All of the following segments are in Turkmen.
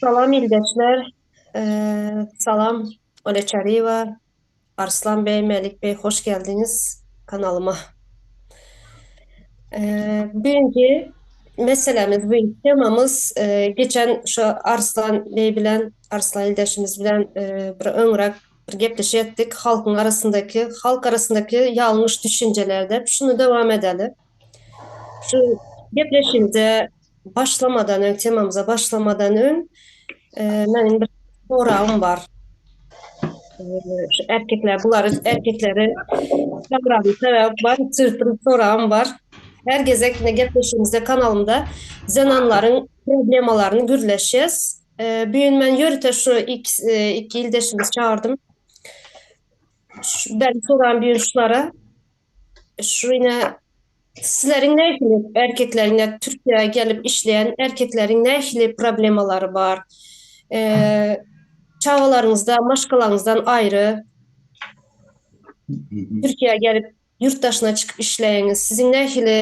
Salam ildeşler. Ee, salam Ole Çaryýewa, Arslan Bey, Melik Bey hoş geldiňiz kanalyma. Ee, bugünkü meselemiz, bugünkü temamız e, geçen şu Arslan Bey bilen, Arslan ildeşimiz bilen e, bir öňräk bir gepleşik etdik. Halkyň arasyndaky, halk arasyndaky ýalňyş düşünjelerde. Şunu dowam edeli. Şu gepleşigimize başlamadan öň, temamyza başlamadan öň e, meniň bir soragym bar. E, şu erkekler, bulary erkekleri çagyrarym sebäp bar, sürpriz soragym bar. Her gezek ne gepleşigimizde kanalymda zenanlaryň problemalaryny gürleşýäs. E, bu gün men ýörite şu iki, e, iki ildeşimizi çagyrdım. Şu, ben soran bir şulara şu ine Sizleriň nähili erkekleriň ýa Türkiýä gelip işleýän erkekleriň nähili problemalary bar? Çagalaryňyzdan, maşgalaňyzdan aýry Türkiýä gelip ýurt daşyna çykyp işleýäňiz. Siziň nähili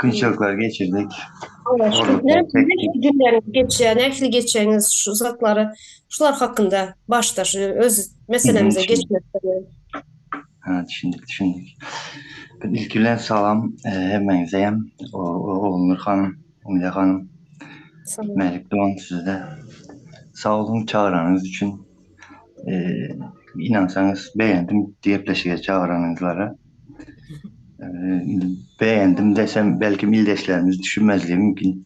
Kynçylyklar geçirdik. Nähili günleriňiz geçýär, nähili geçýäňiz şu zatlary, şular hakynda başda şu öz meselemize geçmezden. Ha, düşündik, düşündik. İlki bilen salam e, hemmäňize hem. Ogulnur hanym, Umide hanym. Salam. Mälik dogan sizde. Sag boluň çagyranyňyz üçin. E, inansaňyz begendim gepleşige çagyranyňyzlara. E, begendim desem belki ildeşlerimiz düşünmezligi mümkin.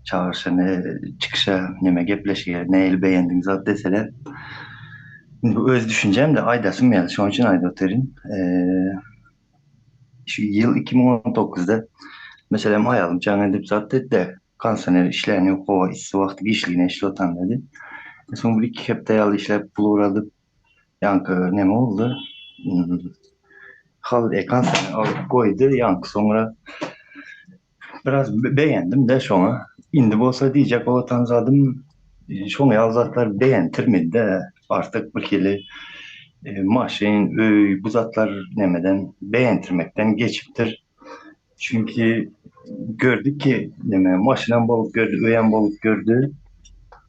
Çagyrsa ne çykyşa, neme gepleşige nähili begendiň zat deseler. Indi bu öz düşünjem-de aýdasym geldi, şonuň üçin aýdyp otyryn. Şu ýyl 2019-da meselem aýalym jaň edip zat dedi-de, kondisioner işleýän ýok, howa yssy wagty giçligine işläp otan dedi. Soň bir iki hepde ýaly işläp pul ugradyp, ýaňky neme boldy? Hal kondisioner alyp goýdy, ýaňky soňra Biraz begendim-de şoňa. Indi bolsa diýjek bolatan zadym, şoň ýaly zatlar begentirmedi-de. Artyk birhili maşyn, öý bu zatlar nemeden begentirmekden geçipdir. Çünki gördük ki neme maşynam bolup gördi, öýem bolup gördi.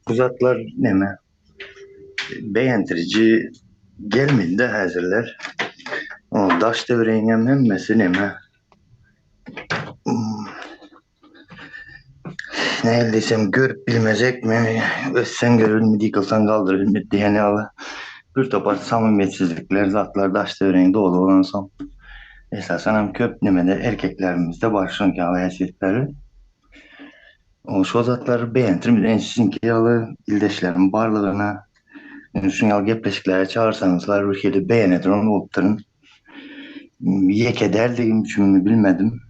Bu zatlar neme begentiriji gelmedi-de häzirler. Daş-töweregiňem hemmesi neme Nähili diýsem, görüp bilmejekmi, össeň görülmedi, ýykylsaň galdyrylmady diýen ýaly bir topar samymyýetsizlikler, zatlar daş-töweregiň doly bolansoň, esasanam köp nemede erkeklerimizde bar şonuňky ýaly häsiýetleri. Şo zatlary begentirmedi. Ine siziňki ýaly ildeşleriň barlygyna, ine şuň ýaly gepleşiklere çagyrsaňyzlar bir hili begenedirin bolupdyryn. Ýeke däldigim üçinmi bilmedim.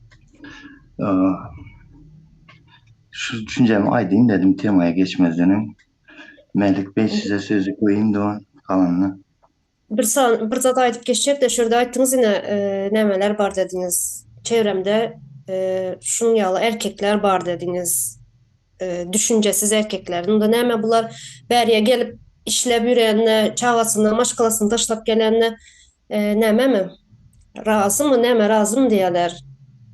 Şu düşünjämi aýdaýyn dedim temaya geçmezden öň. Mälik Bey size sözi goýayym dogan galanyny. Bir san bir zat aýdyp geçjek-de şu ýerde aýtdyňyz ine nämeler bar dediňiz. Çevremde şunuň ýaly erkekler bar dediňiz. Düşünjesiz erkekler. Indi näme bular bäriye gelip işläp ýörenine, çagasyny, maşgalasyny taşlap gelenine nämemi? Razymy, näme razymy diýýärler.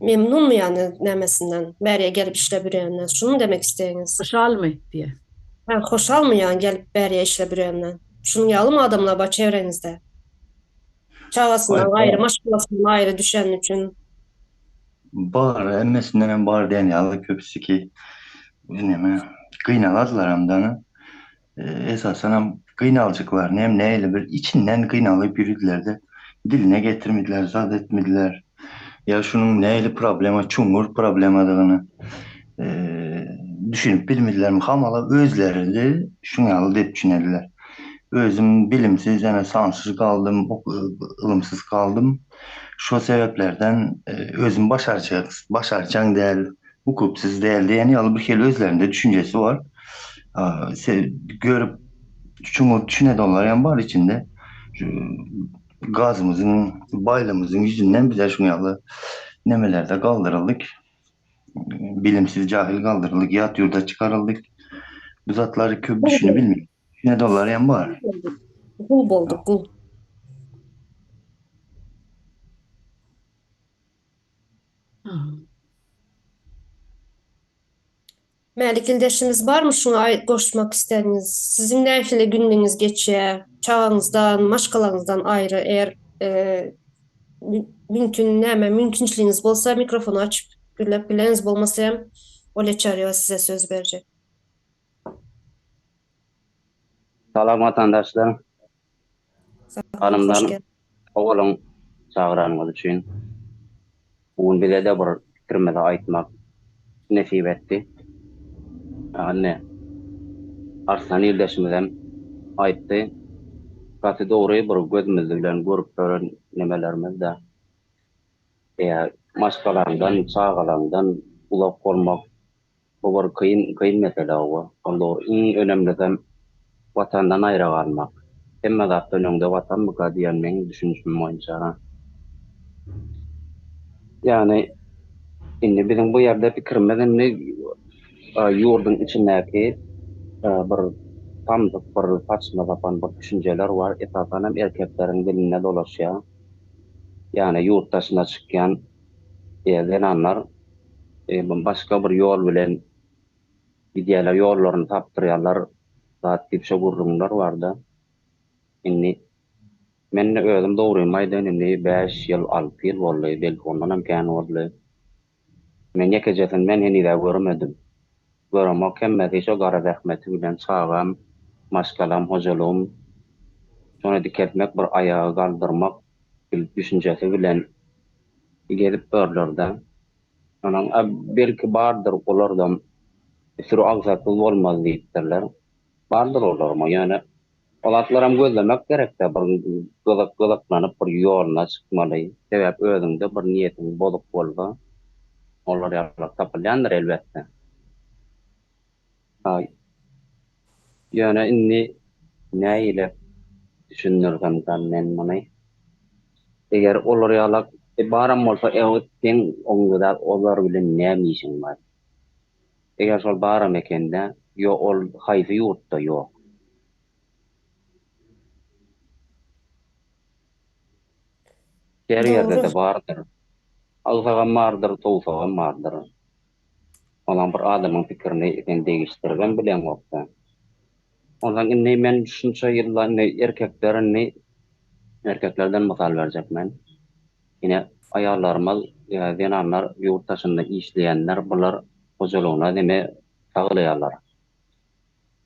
Memnunmy ýany nämesinden? Bäriye gelip işläp ýöreninden. Şuny demek isleýäňiz? Hoşalmy diýýär. Hä, hoşalmy ýany gelip bäriye işläp ýöreninden? Şunuň ýalymy adamlar bar çevreňizde? Çagasyndan aýry, maşgalasyndan aýry düşeni üçin. Bar, hemmesinden hem bar diýen ýaly köpüsi ki neme gynalardylaram dana. Esasan hem gynaljyklaryny hem nähili bir içinden gynalyp ýürüdiler-de, diline getirmediler, zat etmediler. Ýa şunuň nähili problema, çuňňur problemadygyny düşünip bilmedilermi, hamala özleri-de şuň ýaly diýip düşünediler. Özüm bilimsiz, ýa sansyz galdym, ylymsyz galdym. Şo sebäplerden özüm başarjak, başarjaň däl, ukupsyz däl diýen ýaly bir hili özlerinde düşünjesi bar. Görüp çuňňur düşünedenler hem bar içinde. Şu gazymyzyň, baýlygymyzyň ýüzünden bize şuň ýaly nemelerde galdyryldyk. Bilimsiz, jahil galdyryldyk, ýat ýurda çykaryldyk. Bu zatlary köp düşünip bilmeýär. Düşünedenler hem bar. Gul bolduk, gul. Mälik ildeşimiz barmy şuňa goşmak isläniňiz? Siziň nähili günüňiz geçýär? Çagaňyzdan, maşgalaňyzdan aýry eger mümkin näme mümkinçiligiňiz bolsa mikrofony açyp gürläp bileňiz bolmasa hem Olýa Çaryýewa size söz berjek. Salam watandaşlar. Salam, hoş Hanymlar, geldiňiz. Sag boluň çagyranyňyz üçin. Bu gün bize-de bir pikirimizi aýtmak nesip etdi. Indi Arslan ildeşimizem aýtdy. Gaty dogry bir gözümiz bilen görüp ýören nemelerimiz-de. Eýe, maşgalaňdan, çagalaňdan uzak bolmak Bu bir kyn kyn mesele hawa. Ol dogry. Iň önemlisem Watandan aýra galmak. Hemme zatdan öňde Watanmyka diýen meň düşünişim boýunça. Ýagny indi biziň bu ýerde pikirimiz indi ýurduň içindäki bir samsyk bir saçma sapan bir düşünjeler bar. Esasanam erkekleriň dilinde dolaşýar. Ýagny ýurt daşyna çykýan zenanlar başga bir ýol bilen gidýärler, ýollaryny tapdyrýarlar zat diýip şo gürrüňler barda. Indi men-de özüm dogrymy aýdaýyn indi bäş ýyl, alty ýyl boldy, belki ondanam kän boldy. Men ýekejesini men heniz-ä görmedim. Göremok hemmesi şo gara zähmeti bilen çagam, maşgalam, hojalygym şony dikeltmek bir aýaga galdyrmak düşünjesi bilen gezip ýörler-dä. Onuň, a, belki bardyr olardam süri agsaksyz bolmaz diýipdirler. Bardyr olaram, ýöne o zatlaram gözlemek gerek-dä, bir gyzyk gyzyklanyp bir ýoluna çykmaly. Sebäp özüňde bir niýetiň bozuk bolsa, olar ýalylar tapylýandyr elbetde. Aý. Ýöne indi nähili düşündirsemkäm men muny? Eger olar ýalak baram bolsa ew seň oňňuda olar bilen näme işiň bar? Eger şol baram ekende ýo ol haýsy ýurtda ýok? Her Dogry. ýerde-de bardyr. Agsagam bardyr, towsagam bardyr. Onam bir adamyň pikirini sen degişdiribem bileňokda. Onsoň indi men şunça ýylda indi erkekler indi erkeklerden mysal berjek men. Ine aýallarymyz zenanlar ýurt daşynda işleýänler bular hojalygyna neme saglaýarlar.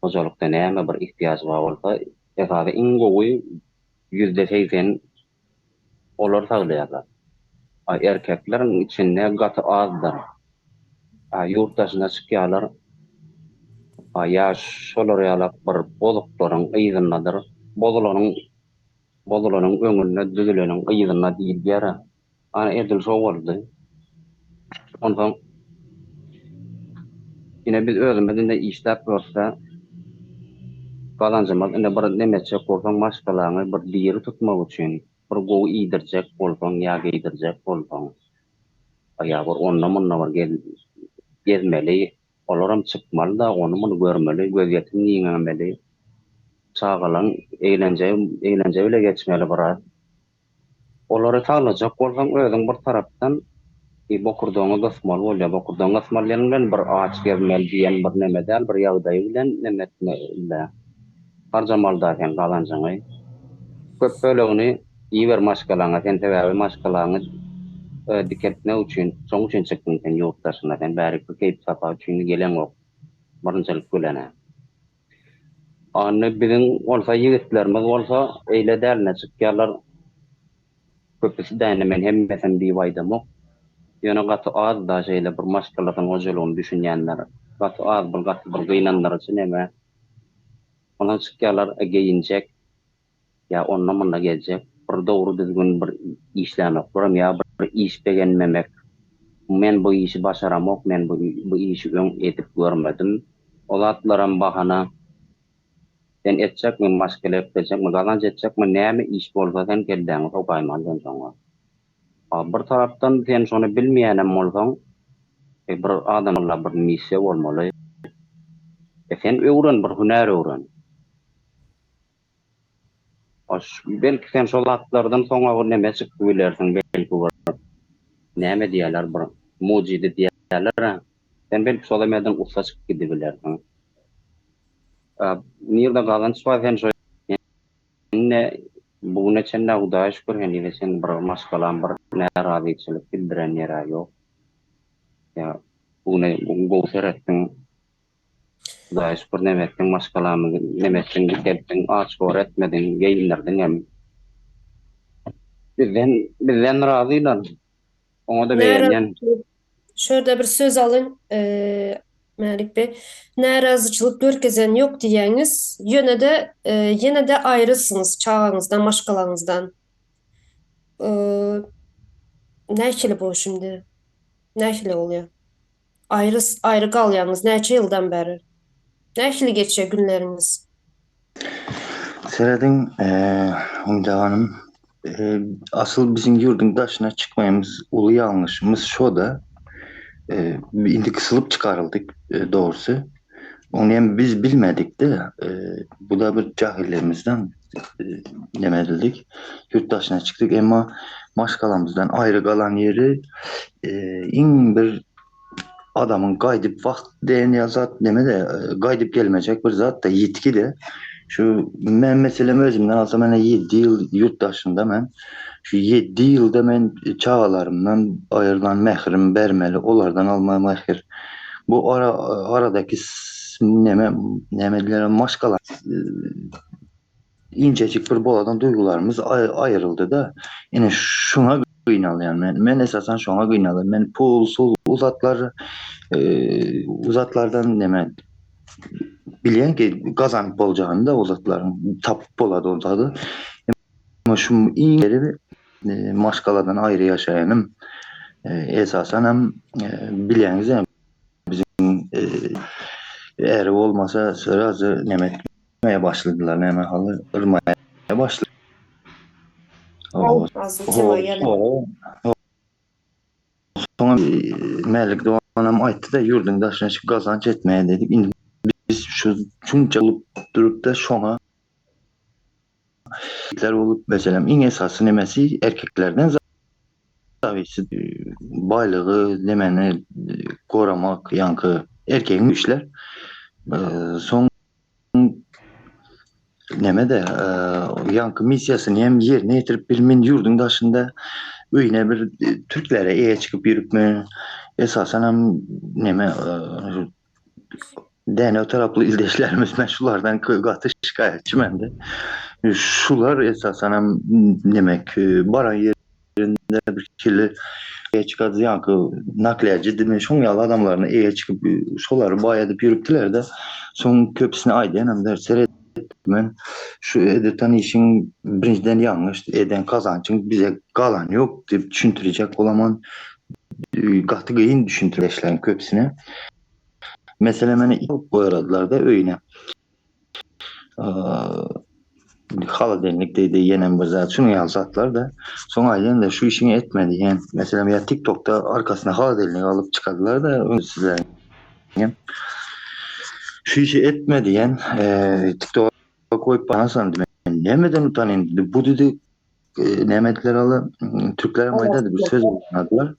Hojalykda näme bir ihtiýaç bar bolsa esasy iň gowy 80% Olar saglaýarlar. A erkekleriň içinde gaty azdyr. A ýurt daşyna çykýarlar. A ýa şolar ýalak bir bozuklaryň yzyndadyr. Bozulanyň bozulanyň öňünde, düzüleniň yzynda diýilýär-ä. Ana edil şo boldy. Onsoň ine biz özümiz indi işläp görse gazanjymyz indi bir neme etjek bolsaň maşgalaňy bir diri tutmak üçin bir gowy iýdirjek bolsaň ýa geýdirjek bolsaň ýa bir onda-munda bir gezmeli olaram çykmaly-da ony-muny görmeli gözýetim giňemeli çagalaň eglenje eglenje bile geçmeli biraz. Olary saglajak bolsaň özüň bir tarapdan bokurdagyňy gysmaly bolýar. Bokurdagyňy gysmaly diýeniň bilen bir aç gezmeli diýen bir neme däl, bir ýagdaýy bilen neme etmeli-dä. Harjamaly-da sen gazanjyňy. Köp bölegini iber maşgalaňa sen sebäbi maşgalaňy dikeltmek üçin şoň üçin çykdyň sen ýurt daşyna sen bärik bir keýp-sapa üçin geleňok birinjilik bilen-ä. Onda biziň bolsa ýigitlerimiz bolsa eýle däline çykýarlar. Köpüsi däne men hemmesini diýip aýdamok. Ýöne gaty az-da şeýle bir maşgalasynyň hojalygyny düşünýänler. Gaty az bir gaty bir gynandyryjy neme. Ondan çykýarlar geýinjek ýa onda-munda gezjek bir dogry düzgün bir işlänoklaram ýa bir iş begenmemek men bu işi başaramok men bu bu işi öň edip görmedim o zatlaram bahana sen etjekmi maşgala eklejekmi gazanç etjekmi näme iş bolsa sen kelläňi sokaýmaly sen şoňa a bir tarapdan sen şony bilmeýänem bolsaň bir adamda bir missiýa bolmaly e sen öwren bir hünär öwren. Hoş, belki sen şol zatlardan soňa bir neme çykyp bilersiň, belki bir näme diýerler bir mujize diýerler-ä. Sen belki şol emelden ussa çykyp gidibilersiň. Nirde gazanç bar sen şo ýerde bu güne çenli Hudaýa şükür henize çenli bir maşgalam bir närazyçylyk bildiren ýer-ä ýok. Ýa bu güne gowy seretdiň. Hudaýa şükür neme etdiň maşgalamyzy neme etdiň dikeltdiň aç hor etmediň geýindirdiň hem. Bizden bizden razylar. Oňa-da begenýän. Şu ýerde bir söz alyň, Mälik bey. Närazyçylyk görkezen ýok diýýäňiz, ýöne-de ýene-de aýrysyňyz çagaňyzdan, maşgalaňyzdan. Nähili bu şindi? Nähili bolýar? Aýry aýry galýaňyz näçe ýyldan bäri? Nähili geçýär günleriňiz? Serediň, Umyda hanym, asyl biziň ýurduň daşyna çykmaýymyz uly ýalňyşymyz şo-da. Indi gysylyp çykaryldyk dogrusy. Ony hem biz bilmedik-de, bu-da bir jahylligimizden neme edildik, ýurt daşyna çykdyk. Emma maşgalamyzdan aýry galan ýeri iň bir adamyň gaýdyp wagt diýen ýaly zat neme-de, gaýdyp gelmejek bir zat-da, ýitgi-de. Şu men meselem özümden alsam ene ýedi ýyl ýurt daşynda men. Şu ýedi ýylda men çagalarymdan aýrylan mährim bermeli, olardan almaly mähir. Bu ara aradaky neme näme diýler maşgala inçejik bir boladan duýgularymyz aýryldy-da. Ine şuňa gynalýan men. Men esasan şoňa gynalýan. Men pul, sul uzatlar uzatlardan neme bilýän ki gazanyp boljagyny da uzatlaryň tapyp bolady ol zady. Emma şu iň maşgaladan aýry ýaşaýanym esasanam bilýäňiz biziň äri bolmasa srazu neme etmeye başladylar näme haly yrmaya başladylar. Soňam Mälik doganam aýtdy-da ýurduň daşyna çykyp gazanç etmeye diýdik. Indi biz şu şunça bolup durup-da şoňa Erkekler bolup, meselem, iň esasy nemesi erkeklerden zawisi baýlygy nemeni goramak, ýaňky erkegiň işler. Soň neme-de ýaňky missiýasyny hem ýerine ýetirip bilmin ýurduň daşynda öýüne bir türklere eýe çykyp ýörüpmi, esasanam neme Dänew taraply ildeşlerimiz men şulardan gaty şikaýatçy mende. Şular esasanam nemek baran ýerinde bir kili eýe çykady ýaňky naklýaçy diýme şoň ýaly adamlaryna eýe çykyp şolary baý edip ýörüpdiler-de. Soň köpüsine aýdýanam der seret men şu edetan işiň birinjiden ýalňyş eden gazançyň bize galan ýok diýip düşündirjek bolaman gaty gyn düşündirişleriň köpüsine. Meselem meni alyp goýradylar-da öýüne. Holodelnik diýdi, ýenem bir zat, şunuň ýaly zatlar-da. Soň aýdýan-da şu işiňi etme diýen. Meselem ýa TikTokda arkasyna holodelnik alyp çykardylar-da sizleriň. Şu işi etme diýen, TikToka goýup banasan diýen. Nämeden utanyň diýdi. Bu diýdi näme etdiler ala türkler hem aýdady bir söz ulanadylar.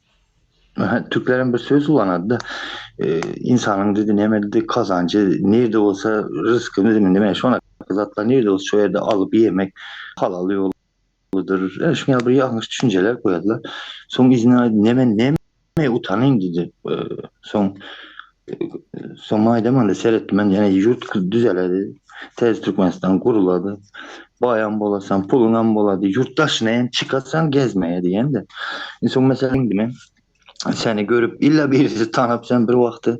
Türkler hem bir söz ulanady-da. Insanyň dedi näme dedi kazancı nirde bolsa rızkı neme şona zatlar nirde bolsa şo ýerde alyp ýemek halal ýoludyr. Şuňa ýaly bir ýalňyş düşünjeler goýadylar. Soň yzyna neme neme utanyň dedi. Soň soň aýdaman seretdim men ýene ýurt düzeledi. Täze Türkmenistan gurulady. Baýam bolasan, puluňam bolady. Ýurt daşyna hem çykasan gezmeye diýende. Soň meselem men seni görüp illa birisi tanap sen bir wagty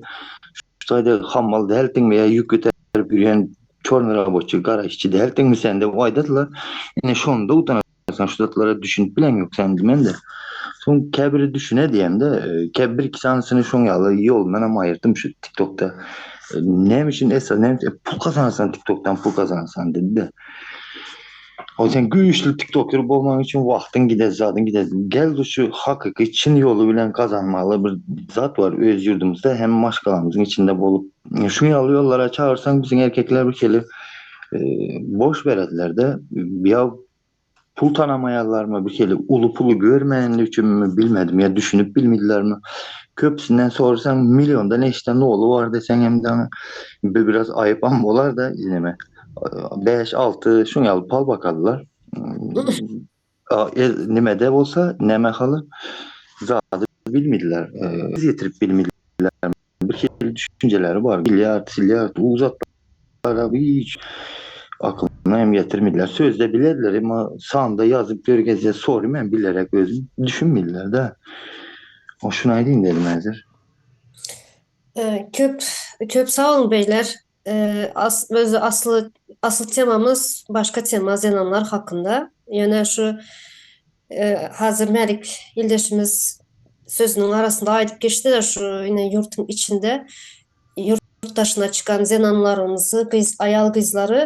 şu taýda hammal däldiňmi ýa ýük göterip ýörýän çorny raboçy gara işçi däldiňmi sen diýip aýdadylar. Ine şonda utanasan şu zatlara düşünip bilen ýok sen diýmende. Soň käbiri düşüne diýemde, käbir iki sanysyny şoň ýaly ýolundan hem aýyrdym şu TikTokda. Näme üçin esas näme üçin pul gazanarsan TikTokdan pul gazanarsan dedi-de. O sen güýçli TikToker bolmaň üçin wagtyň gider, zadyň gider. Gel şu hakyky çyn ýoly bilen gazanmaly bir zat bar öz ýurdumyzda hem maşgalamyzyň içinde bolup. Şuň ýaly ýollara çagyrsaň biziň erkekler bir hili boş berediler-de. Ýa pul tanamaýarlarmy, bir hili uly puly görmänligi üçinmi bilmedim ýa düşünip bilmedilermi. Köpüsinden sorasaň milliondan eşden ogly bar deseň hem daňy bir biraz aýypam bolar-da neme. 5-6 şuň ýaly pal bakarlar. Nimede bolsa näme haly zady bilmediler. Ýetirip bilmediler. Bir hili düşünjeleri bar. Milliard, trilliard uzatlara hiç akylyna hem getirmediler. Sözde bilerler emma sanda ýazyp görkezse sorry men bilerek özüm düşünmediler de. O şunu aýdayım dedim häzir. Köp köp sag boluň beýler. As, özi asly asyl temamyz başga tema zenanlar hakynda. Ýöne şu hazir Mälik ildeşimiz sözüniň arasynda aýdyp geçdi-de şu ine ýurtuň içinde ýurt daşyna çykan zenanlarymyzy gyz aýal gyzlary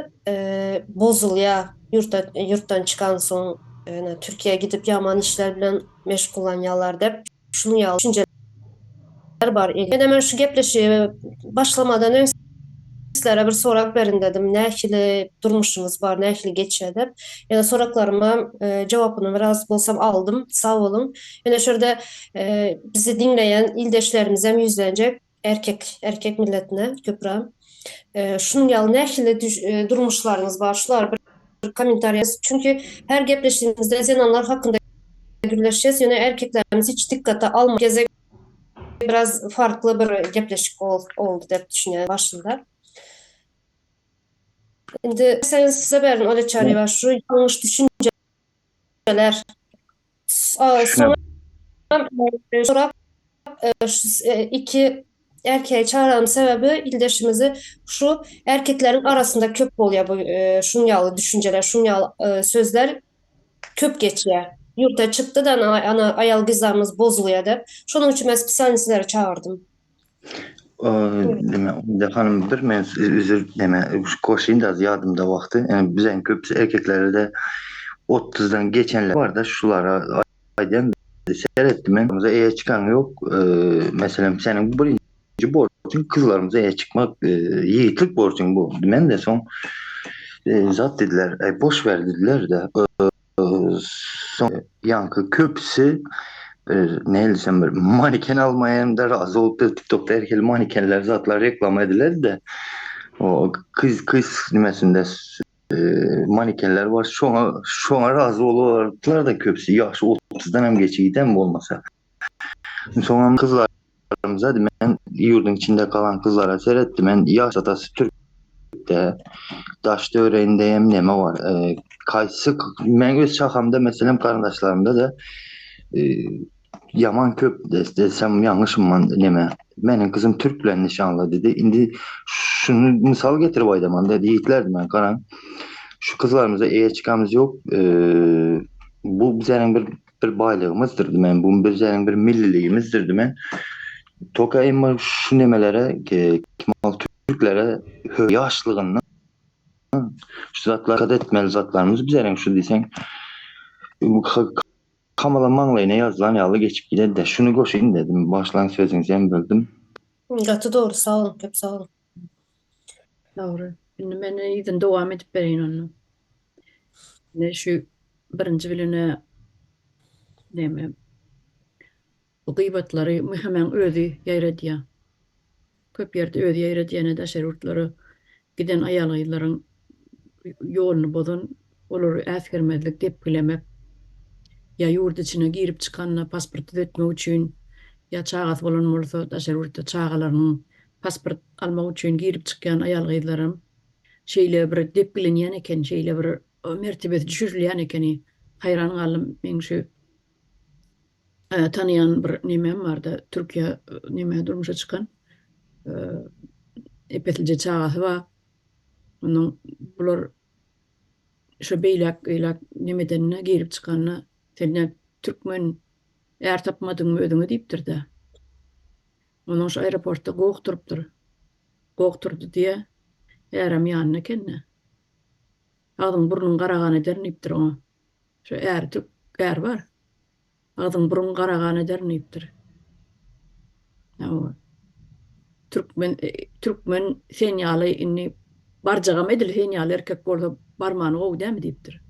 bozulýar ýurta ýurtdan çykan soň ine Türkiýä gidip ýaman işler bilen meşgullanýarlar dep şunuň ýaly düşünjeler bar. Ýene men şu gepleşigi başlamadan öň sizlere bir sorag berin dedim. Nähili durmuşyňyz bar, nähili geçýär dep. Ýöne soraklaryma jogapyny biraz bolsam aldym. Sag boluň. Ýöne şu ýerde bizi diňleýän ildeşlerimizem ýüzlenjek erkek erkek milletine köpräk. Şunuň ýaly nähili durmuşlaryňyz bar? Şulary bir kommentariýa. Çünki her gepleşigimizde zenanlar hakynda gürleşýäs, ýöne erkeklerimiz hiç dikkate almaýar. Gezek biraz farkly bir gepleşik oldy dep düşünýän başynda. Indi sen size berin Oля Çaryýewa şu ýalňyş düşünjeler. Soňra sorap iki erkeği çağıranım sebebi ildeşimizi şu erkekleriň arasynda köp bolýar bu şuň ýaly düşünjeler, şuň ýaly sözler köp geçýär. Ýurta çykdy da ana aýal gyzlarymyz bozulýar dep. Şonuň üçin men spesialny sizleri çagyrdym. Deme, Umide hanım bir men üzür deme koşayım da ýadymda wagty. Yani bizen köpüsi erkeklerde de 30-dan geçenler var da şulara aýdýan seretdim men. Bize eýe çykan ýok. Meselem seniň birinji borjuň gyzlarymyza eýe çykmak, ýigitlik borjuň bu. Men de soň zat dediler, boş ver dediler de. Soň ýaňky köpüsi ne desem bir maniken almaya hem de razı bolupdyr. TikTokda her hili manikenler zatlar reklama ediler de. O kız kız nimesinde manikenler bar. Şoňa şoňa razy bolardylar da köpüsi. Ýaşy 30-dan hem geçi giden bolmasa. Soňam gyzlarymyza men ýurduň içinde galan gyzlara seretdim. Men ýaş atasy türkde daş töwereginde hem neme bar. E, kaýsy men öz şahamda meselem garyndaşlarymda da e, ýaman köp desem ýalňyşym neme. Meniň gyzym türk bilen nişanly dedi. Indi şunu mysal getirip aýdaman da diýiplerdi men garaň. Şu gyzlarymyza eýe çykamyz ýok. E, bu bizäniň bir bir baýlygymyzdyr diýmen, bu bizäniň bir milliligimizdir diýmen. Toka emma şu nemelere, kemal türklere ýaşlygyndan şu zatlara dikkat etmeli zatlarymyz bizäniň şu diýseň bu Kamala maňlaýyna ýazylan ýaly geçip gider-de. Şuny goşaýyn dedim. Başlan sözüňizi hem böldüm. Gaty dogry sag boluň köp sag boluň. Dogry. Indi men yzyny dowam edip bereýin onda. Indi şu birinji bilene näme bu gyýbatlary MHM-iň özi ýaýradýar. Köp ýerde özi ýaýradýar, ine daşary ýurtlara giden aýal-gyzlaryň ýoluny bozan, olary äsgermezlik, depgilemek, ýa ýurt içine girip çykanda pasport düzetmek üçin, ýa çagasy bolan bolsa daşary ýurtda çagalarynyň pasport almak üçin girip çykýan aýal-gyzlaram şeýle bir depgilenýän eken, şeýle bir mertebesi düşürilýän ekeni. Haýran galdym. Meň şu tanaýan bir nemem bardy, Türkiýä nemä durmuşa çykan. Epeslije çagasy bar. Onuň bular şo beýläk-beýläk nemedende girip çykanda sen näme türkmen är tapmadyňmy özüňe diýipdir-de. Onuň şu aeroportda goh turupdyr. Goh turdy diýýä. Ärem ýanynda eken-de. Agzyň burnuň garagan ederin diýipdir oňa. Şu äri türk äri bar. Agzyň burun garagan ederin diýipdir. Hawa. Türkmen türkmen sen ýaly indi barjagam edil sen ýaly erkek bolsa barmany gowy dämi diýipdir.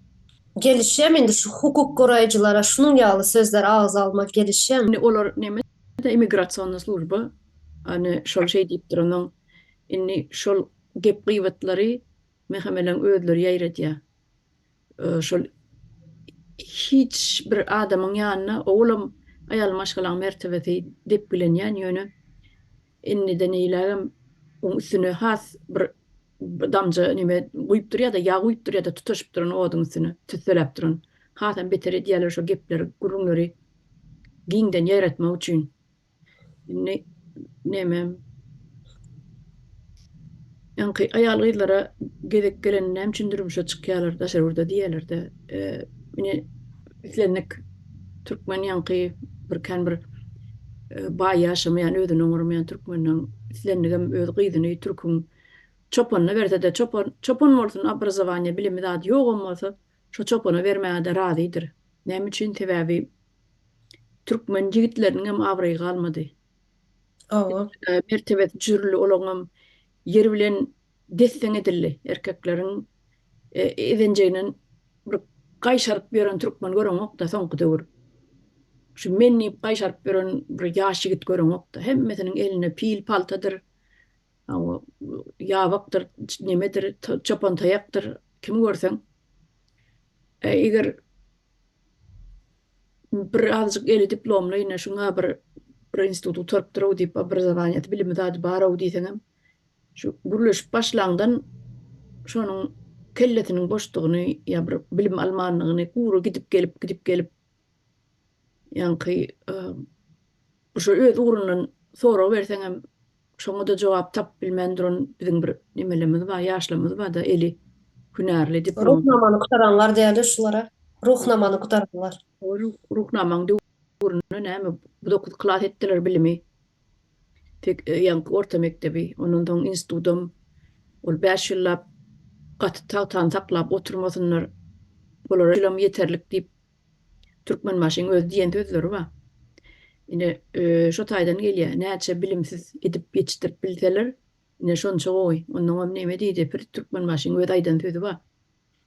Gelişýämi indi şu hukuk goraýjylara şunuň ýaly sözler agyza almak gelişýämi? Indi olar neme. Immigrasionnyý služba ony şol şeý diýipdir onuň indi şol gep gybatlary MHM-leň özleri ýaýradýar. Şol hiç bir adamyň ýanyna owalam aýal maşgalaň mertebesi depgilenýän ýöne indiden eýlägem oň üstüne has bir damja neme guýup durýar-da ýag guýup durýar-da tutaşyp duran oduň üstüne tüsseläp duran hasam beter edýärler şo gepleri gürrüňleri giňden ýaýratmak üçin. Indi neme ýaňky aýal-gyzlara gezek gelende näme üçin durmuşa çykýarlar daşary ýurda diýýärler-de. Ine islendik türkmen ýaňky bir kän bir baý ýaşamaýan, özüni oňarmaýan türkmeniň islendigem öz gyzyny türküň çopanyna berse-de, çopan çopan bolsun, obrazowaniýe, bilimi zady ýogam bolsa, şo çopana bermäge-de razydyr. Näme üçin? Sebäbi türkmen ýigitleriniňem abraýy galmady. Hawa. Mertebesi düşürildi, olaňam ýer bilen des-deň edildi. Erkekleriň ezenjeginden bir gaýşaryp ýören türkmen göreňok-da soňky döwür. Şu men diýip gaýşaryp ýören bir ýaş ýigit göreňok-da. Hemmesiniň elinde pil paltadyr, hawa, ýabakdyr, nemedir, çopan taýakdyr, kimi görseň. Eger bir azajyk eli diplomly ine şuňa bir bir institut gutarypdyr-ow diýip, obrazowaniýasy, bilimi zady bar-ow diýseňem, şu gürleşip başlaňdan şonuň kellesiniň boşdugyny ýa bir bilim almandygyny gury gidip gelip, gidip gelip ýaňky şo öz ugrundan sorag berseňem şoňa-da jogap tapyp bilmän duran biziň bir nemelerimiz bar, ýaşlarymyz bar-da eli hünärli diplom. Ruhnamany gutaranlar diýeli şulara. Ruhnamany gutaranlar. Ruhnamaň döwründe näme bu dokuz klas etdiler bilimi. Tek ýaňky orta mekdebi, ondan soň institudam ol bäş ýyllap gaty tagtany saklap oturmasynlar. Olara ýylam ýeterlik diýip Türkmenbaşyň özi diýen sözleri bar. Ine, şo taýdan gelýär. Näçe bilimsiz edip ýetişdirip bilseler, ine şonça gowy. Onnoňam neme diýdi, bir Türkmenbaşyň özi aýdan sözi bar.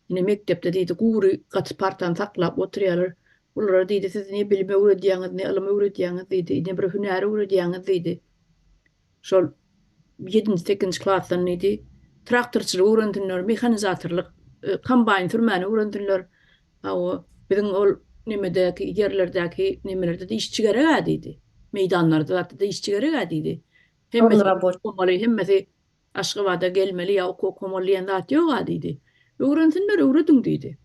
Ine mekdepde diýdi, gury gaty partany saklap oturýarlar. Bulara diýdi, siz ne bilim öwredýäňiz, ne ylym öwredýäňiz diýdi, ne bir hünär öwredýäňiz diýdi. Şol ýedinji, sekizinji klasdan diýdi, traktorçylyk öwrensinler, mehanizatorlyk, kombaýn sürmäni öwrensinler. Hawa, biziň ol nemedäki, ýerlerdäki nemelerde-de işçi gerek-ä diýdi. Meýdanlarda zatda-da işçi gerek-ä diýdi. Hemmesi okamaly, hemmesi Aşgabada gelmeli ýa okuw okamaly diýen zat ýog-a diýdi. Öwrensinler, öwrediň diýdi.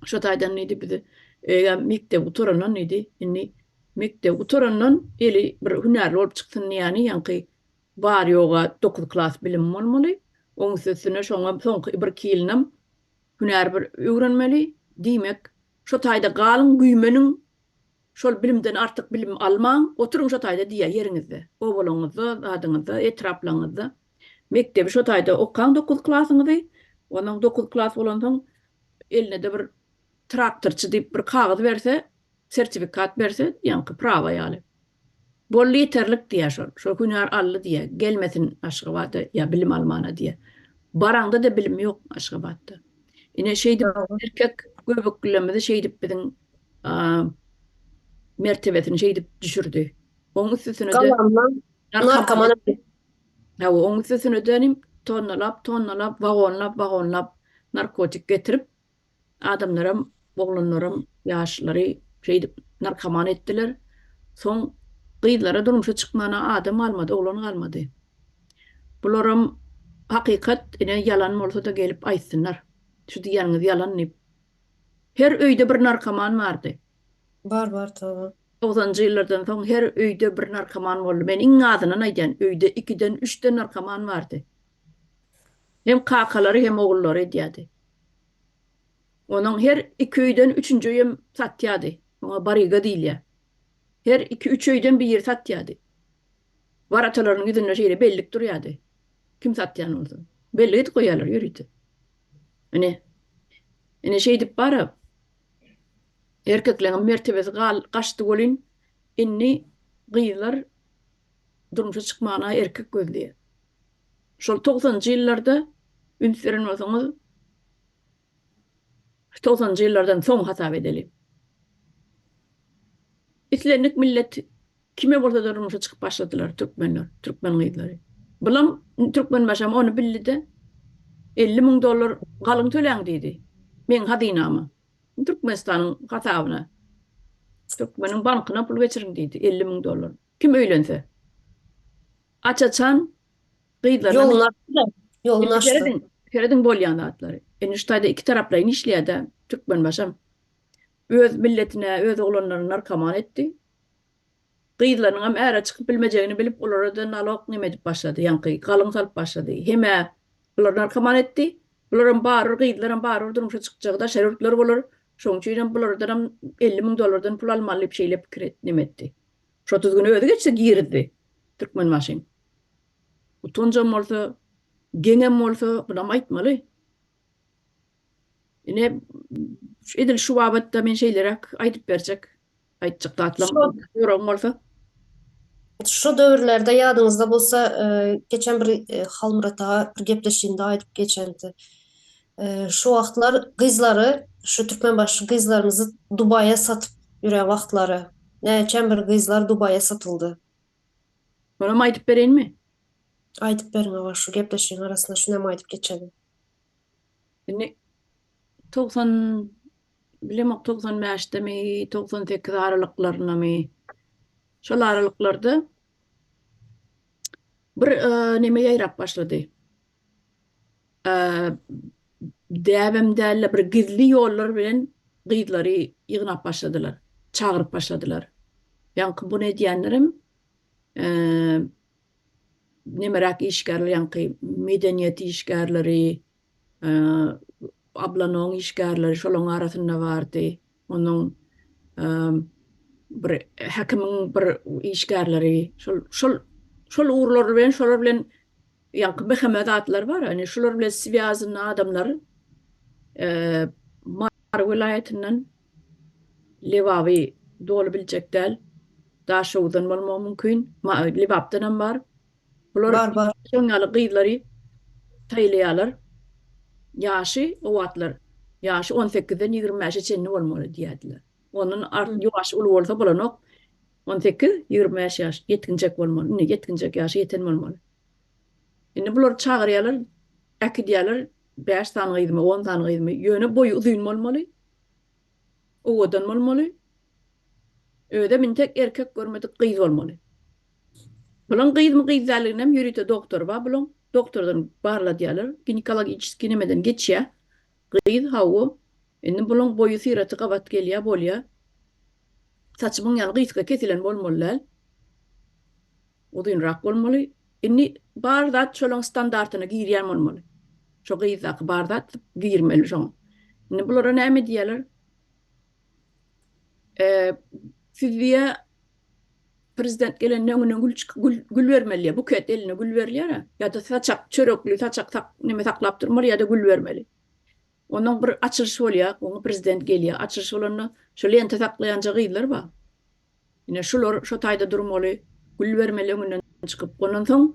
Şo taýdan diýdi bizi eýýäm mekdebi gutarandan diýdi, indi mekdebi gutarandan eli bir hünärli bolup çyksyn diýýäni ýaňky bary-ýogy dokuz klas bilimi bolmaly. Oň üstesine şoňa soňky birki ýylynam hünär bir öwrenmeli. Diýmek, şo taýda galyň, güýmeniň, Şol bilimden artyk bilim almaň, oturyň şo taýda diýýär ýeriňizde, obalaňyzda, zadyňyzda, etraplaňyzda. Mekdebi şo taýda okaň dokuz klasyňyzy, onnoň dokuz klas bolansoň eline-de bir traktorçy diýip bir kagyz berse, sertifikat berse, ýaňky prawa ýaly. Boldy ýeterlik diýýär şol. Şol hünär aldy diýýär. Gelmesin Aşgabada ýa bilim almana diýýär. Baraňda-da bilim ýok Aşgabatda. Ine şeýdip erkek göbeklilerimizi şeýdip biziň mertebesini şeýdip düşürdi. Oň üstesine-de narkoman Hawa, oň üstesine-de tonnalap, tonnalap, wagonlap, wagonlap narkotik getirip, adamlaram, oglanlaram, ýaşlary şeýdip narkoman etdiler. Soň gyzlara durmuşa çykmana adam galmady, oglan galmady. Bularam hakykat, ine ýalan bolsa-da gelip aýtsynlar. Şu diýýäniňiz ýalan diýip. Her öýde bir narkoman bardy. Bar bar toba. Togsanynjy ýyllardan soň her öýde bir narkoman boldy. Men iň azyndan aýdýan, öýde ikiden, üçden narkoman bardy. Hem kakalary hem ogullary edýärdi. Onuň her iki öýden üçünji öýem satýardy. Oňa baryga diýilýär. Her iki, üç öýden biri satýardy. Waratalarynyň ýüzünde şeýle bellik durýardy. Kim satýan bolsa. Bellik edip goýýarlar ýörite. Ine. Ine şeýdip bara erkekleň mertebesi gal gaçdy welin indi gyzlar durmuşa çykmana erkek gözleýär. Şol togsanynjy ýyllarda üns beren bolsaňyz togsanynjy ýyllardan soň hasap edeli. Islendik millet. Kime bolsa-da durmuşa çykyp başladylar türkmenler, türkmen gyzlary. Bulam Türkmenbaşam ony bildi-de, 50 müň dollar galyň töläň diýdi. Meň hazynama. Türkmenistanyň hasabyna. Türkmeniň bankyna pul geçiriň diýdi, 50 müň dollar. Kim öýlense. Aç-açan gyzlaryna Ýoluny açdy-da, ýoluny Indi açdy. serediň, serediň bolýan zatlary. Indi şu taýda iki taraplaýyn işleýär-de Türkmenbaşam. Öz milletine, öz oglanlaryny narkoman etdi. Gyzlarynyňam äre çykyp bilmejegini bilip, olara-da nalog neme edip başlady, ýaňky galyň salyp başlady. Hem-ä bulary narkoman etdi, bularam barybir gyzlaram barybir durmuşa çykjagy daşary ýurtlar bolar, şonuň üçinem bulardanam 50 müň dollardan pul almaly diýip şeýle pikir et, neme etdi. Şo düzgüni özi geçse girizdi Türkmenbaşyň. Utanjam bolsa, geňem bolsa bunam aýtmaly. Ine, edil şu babatda men şeýleräk aýdyp berjek, aýtjak zatlam soragyň bolsa. Şu döwürlerde ýadyňyzda bolsa, geçen bir Halmyrat aga bir gepleşiginde aýdyp geçendi. Şu wagtlar gyzlary, şu Türkmenbaşy gyzlarymyzy Dubaýa satyp ýören wagtlary. Näçem bir gyzlar Dubaýa satyldy. Onam aýdyp bereýinmi? Aýdyp beriň aga, şu gepleşigiň arasynda şunam aýdyp geçeliň. Indi 90 bilemok 95-demi, 98 aralyklaryndamy şol aralyklarda bir e, neme ýaýrap başlady. E, däbem däl-de bir gizli ýollar bilen gyzlary ýygnap başladylar, çagyryp başladylar. Ýaňky bunu edýänlerem e, nemeräk işgärler, ýaňky medeniýet işgärleri, Ablanoň işgärleri şolaryň arasynda bardy. Onuň bir häkimiň bir işgärleri, şol şol şol ugurlar bilen şolar bilen ýaňky MHM zatlar bar, ýani şular bilen swýazynda adamlar Mary welaýatyndan Lebaby doly biljek däl. Daşoguzdan bolmagy mümkin. Lebapdan hem bar. Bular Bar, bar. şoň ýaly gyzlary saýlaýarlar. Ýaşy o wagtlar ýaşy 18-den 25-e çenli bolmaly diýýärdiler. Ondan art ýaşy uly bolsa bolanok. 18, 25 ýaş ýetginjek bolmaly. Indi ýetginjek ýaşy ýeten bolmaly. Indi bulary çagyrýarlar, äkidýärler 5 sany gyzmy, 10 sany gyzmy. Ýöne boýy uzyn bolmaly. Owadan bolmaly. Özem intek erkek görmedik gyz bolmaly. Bulaň gyzmy gyz dälliginem ýörite doktory bar bulaň. Doktordan barladýarlar. Ginekologiçeskiý nemeden geçýär. Gyz hawa. Indi bulaň boýy syraty gabat gelýär bolýar. Saçy muň ýaly gysga kesilen bolmaly däl. Uzynrak bolmaly. Indi bar zat şolaň standartyna girýän bolmaly. Şo gyzdaky bar zat girmeli şoňa. Indi bulara näme diýýärler? Siz diýýär prezident gelende öňünden gül gül gül bermeli diýýär. Buket eline gül berilýär. Ýa-da saçak çörekli saçak sak neme saklap durmaly ýa-da gül bermeli. Ondan bir açylyş bolýar, oňa prezident gelýär. Açylyş bolanda şu lenta saklaýanja gyzlar bar. Ine şular şo taýda durmaly, gül bermeli öňünden çykyp. Ondan soň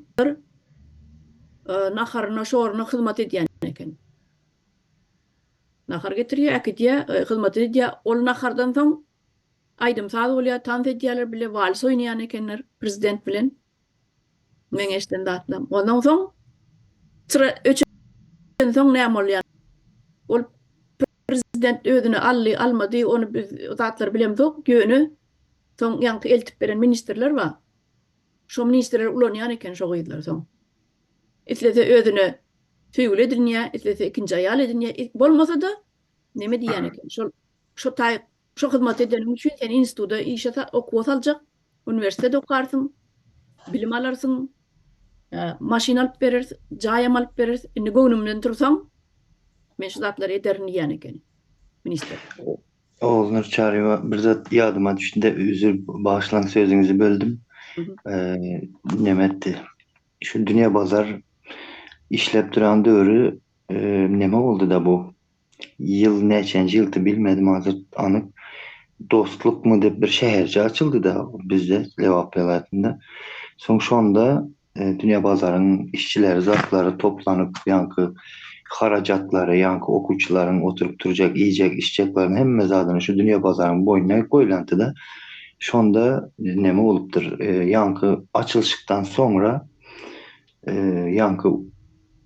naharyna, şoruna hyzmat edýän eken. Nahar getirýär, äkidýär, hyzmat edýär. Ol nahardan soň aýdym-saz bolýar, tans edýärler, bile wals oýnaýan ekenler prezident bilen. Meň eşiden zatlarym. Ondan soň çyra öçensoň näme bolýar? Ol prezident özüne aldy, almady, ony biz o zatlary bilemzok, ýöne soň ýaňky eltip beren ministrler bar. Şo ministrler ulanýan eken şo gyzlary soň. Islese özüne söýgüli edinýär, islese ikinji aýal edinýär, bolmasa-da neme diýýän eken, şol şo taý şo hyzmat edeniň üçin seni instituda işe okuwa saljak, uniwersitet okarsyň, bilim alarsyň, maşyn alyp bereris, jaýam alyp bereris, indi göwnümden tursaň, men şu zatlary ederin diýýän eken ministr. Ogulnur Çaryýewa bir zat ýadyma düşdi-de, üzür bagyşlaň sözüňizi böldüm. Neme etdi? Şu dünýä bazar işläp duran döwri neme boldy-da bu? Ýyl näçenji ýyldy bilmedim hazir anyk. Dostlukmy diýip bir şäherçe açyldy-da bizde Lebap welaýatynda. Soň şonda Dünýä bazaryň işçileri zatlary toplanyp ýaňky harajatlary ýaňky okuwçylaryň oturyp turjak iýjek içjekleriniň hemme zadyny şu Dünýä bazaryň boýnuna goýlandy-da. Şonda neme bolupdyr, ýaňky açylyşykdan soňra ýaňky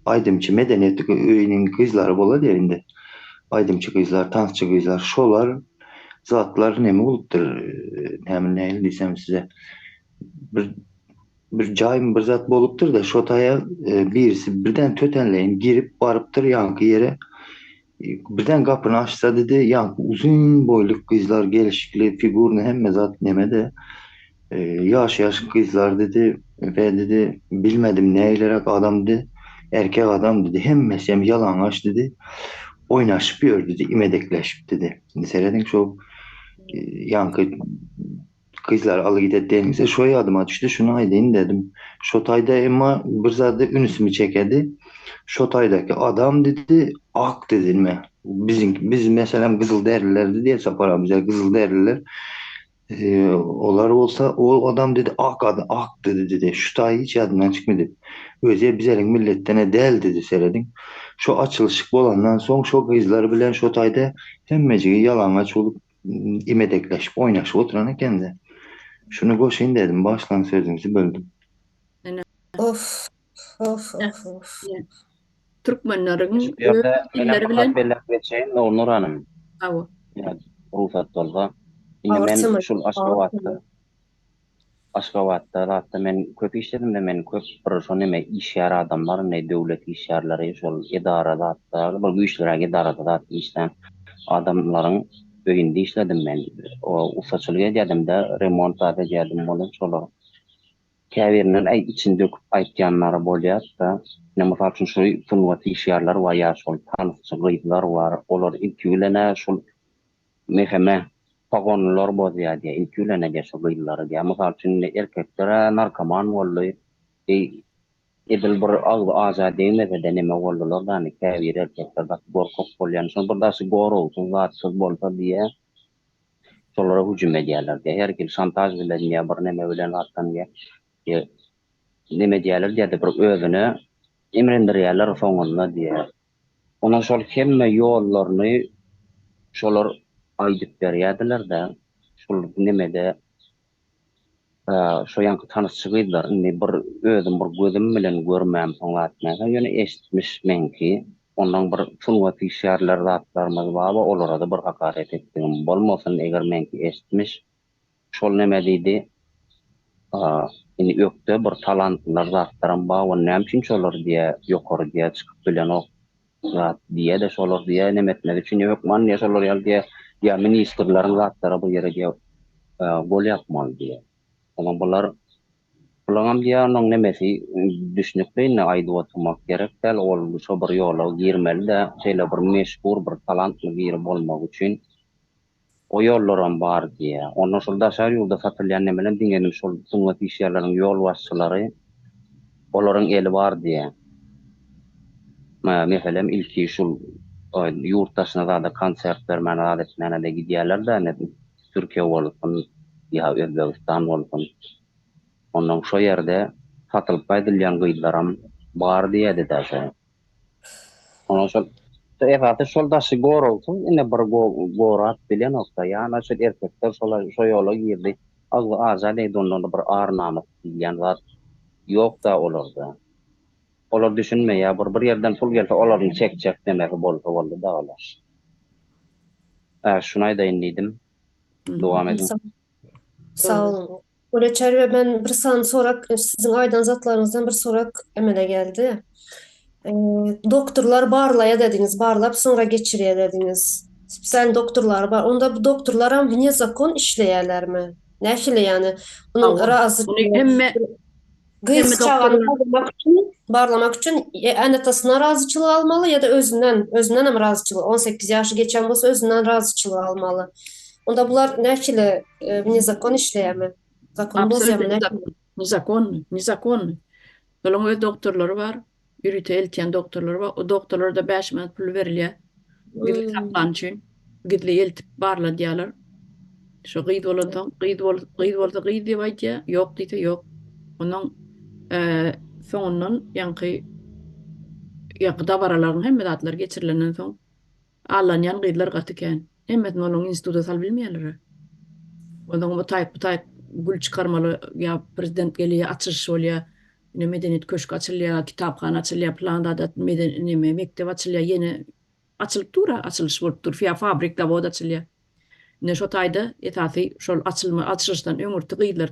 aýdymçy medeniýet öýüniň gyzlary bolar-ýa indi, aýdymçy gyzlar, tansçy gyzlar, şolar zatlar neme bolupdyr, näme nähili diýsem size, bir bir jaýmy bir zat bolupdyr-da, şo taýa birisi birden tötänleýin girip barypdyr ýaňky ýere, Birden gapyny açsa dedi, ýaňky uzyn boýly gyzlar gelşikli, figurny hemme zat neme-de, ýaş-ýaş gyzlar dedi we dedi, bilmedim nägilerek adamdy, erkek adam dedi, hemmesi hem ýalaňaç dedi, oýnaşyp ýör dedi, imedekleşip dedi. Indi serediň şo ýaňky Gyzlar aly gider denize şo ýadyma düşdi şuny aýdaýyn dedim. Şo taýda emma bir zady ünsümi çekedi. Şo taýdaky adam dedi ak dedi ine. Biziň biz meselem gyzyl derlilerdi diýe Sapar abi bize gyzyl derliler. Olar bolsa o adam dedi ak adam ak dedi dedi. Şu taý hiç ýadymdan çykmady. Özi bizeriň milletdene däl dedi serediň. Şo açylyşyk bolandan soň şo gyzlar bilen şo taýda hemmejigi ýalaňaç bolup imedekleşip oýnaşyp oturan ekende. Şuny goşaýyn dedim, başlan sözüňizi böldüm. Of of of of. Türkmenleriň Şu ýerde öz menem dilleri bir zat bilen belläp geçeýin, Nurnar hanym. Hawa. Ýa rugsat bolsa. Indi Agyr men tema. şul Agyr tema. Aşgabatda Aşgabatda zatda men köp işledim-de men köp bir şo neme işgär adamlar indi döwlet işgärleri şol edara zatda bir güýçliräk edarada zat işlän adamlaryň öýünde işledim men o ussaçylyk edýädim-de remont zat edýädim bolan şolar käbirinden äý içini döküp aýtýanlary bolýar-da ine mysal üçin şu sungat işgärleri bar ýa şol tansçy gyzlar bar olar ilki bilen-ä şol Meheme, pogonlylar bozýar diýýär, ilki bilen diýýär şu gyzlary diýýär. Mysal üçin indi erkekler-ä narkoman boldy. Eý, edil bir agzy aja degmese-de neme boldular-da indi käbir erkekler gaty gorkak bolýan. Şol bir daşy goragsyz zatsyz bolsa diýýär, şolara hüjüm edýärler diýýär. Her hili şantaž bilen diýýär, bir neme bilen zatdan diýýär. Diýýär, neme edýärler diýýär-de bir özüne imrindirýärler soňunda diýýär. Onuň şol hemme ýollaryny şolar aýdyp berýärdiler-de, şol nemede şo ýaňky tanyşçy gyzlar, indi bir özüm bir gözüm bilen görmämsoň zat näme, ýöne eşitmiş meňki, ondan bir sungat işgärler zatlarymyz bar, olara-da bir hakaret etdigim bolmasyn, eger meňki eşitmiş, Şol neme diýdi, Indi ökde bir talantlylar zatlaram bar, ony näme üçin şolar diýä ýokary diýä çykyp bilenok zat diýä-de şolar diýä neme etmek üçin hökman diýä şolar ýaly diýä ýa ministrleriň zatlary bu ýere diýä gol ýapmaly diýä. Onsoň bular bulaňam diýä onuň nemesi düşnükli indi aýdyp oturmak gerek däl ol şo bir ýola girmeli-de şeýle bir meşhur bir talantly biri bolmak üçin O ýollaram bar diýýär. Onda şol daşary ýurda satylýan nemeler diňe indi şol sungat işgärleriniň ýolbaşçylary olaryň eli bar diýýär. Meselem ilki şul ýurt daşyna zada konsert bermäne zat etmäne-de gidýärler-de indi Türkiýe bolsun ýa Özbegistan bolsun. Ondan şo ýerde satylyp gaýdylýan gyzlaram bar diýýärdi-dä şo. Ondan şol esasy şol daşy goragsyz ine bir gorap bilenokda ýana şol erkekler şola şo ýola girdi agzy aja degdi ondan bir ar namys diýilýän zat ýokda olarda olar düşünmeýä bir bir ýerden pul gelse olaryň çekjek nemesi bolsa boldy da olar. Ä şuny aýdaýyn diýdim dowam ediň. Sag boluň. Gole çerwe men bir sany sorak siziň aýdan zatlaryňyzdan bir sorak emele geldi. Doktorlar barlaýa dediňiz, barlap soňra geçirýä dediňiz. Spesial doktorlar bar. Onda bu doktorlaram wne zakon işleýärlermi? Nähili ýany? Munuň razy hemme Gyz çagany barlamak üçin, barlamak üçin ene-atasyndan razyçylyk almaly ýa-da özünden, özünden hem razyçylyk, 18 ýaşy geçen bolsa özünden razyçylyk almaly. Onda bular nähili nezakon işleýärmi? Zakon bozýarmy nähili? Nezakonny, nezakonny. Bularyň öz doktorlary bar. Ýörite eltýän doktorlary bar. O doktorlara-da 5 manat pul berilýär. Gizli saklan üçin. Gizli eltip barladýarlar. Şo gyz bolansoň, gyz bol, gyz bolsa gyz diýip aýdýar, ýok diýse ýok. Ondan soňundan ýaňky ýaňky dabaralaryň hemme zatlary geçirilenden soň allanýan gyzlar gaty kän. Hemmesini olaryň instituta salyp bilmeýärler. Onsoň bu taýyk bu taýyk gül çykarmaly ýa prezident gelýär açylyş bolýar. Ine medeniýet köşgi açylýar, kitaphana açylýar, pylan zat meden neme mekdep açylýar ýene açylyp dur-a açylyş bolup dur. Ýa fabrik zawod açylýar. Ine şo taýda esasy şol açylma açylyşdan öňürti gyzlar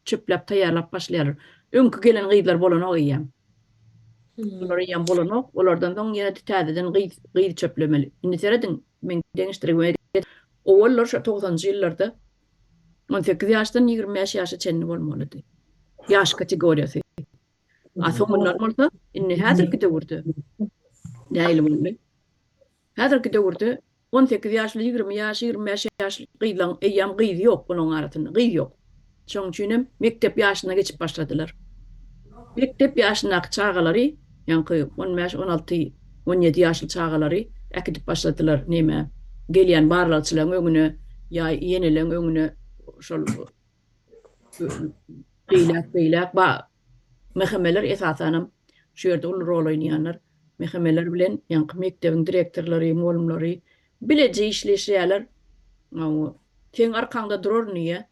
çöpläp taýýarlap başlaýarlar. Öňki gelen gyzlar bolanok eýýäm. Olar eýýäm bolanok. Olardan soň ýene-de täzeden gyz gyz çöplemeli. Indi serediň, meň deňeşdirgime owallar şo togsanynjy ýyllarda 18 ýaşdan 25 ýaşa çenli bolmalydy. Ýaş kategoriýasy. A soňundan bolsa indi häzirki döwürde nähili boldy? Häzirki döwürde 18 ýaşly, 20 ýaş, 25 ýaşly gyzlaň eýýäm gyzy ýok olaň arasynda, gyz ýok. Şonuň üçin hem mekdep ýaşyna geçip başladylar. Mekdep ýaşyndaky çagalary, ýaňky 15, 16, 17 ýaşly çagalary äkidip başladylar nämä, gelýän barlagçylaryň öňüne ýa ýeneleň öňüne şol beýläk-beýläk ba MHM-ler esasanam şu ýerde uly rol oýnaýanlar. MHM-ler bilen ýaňky mekdebiň direktorlary, mugallymlary bileje işleşýärler. Seň arkaňda duraryn diýýär.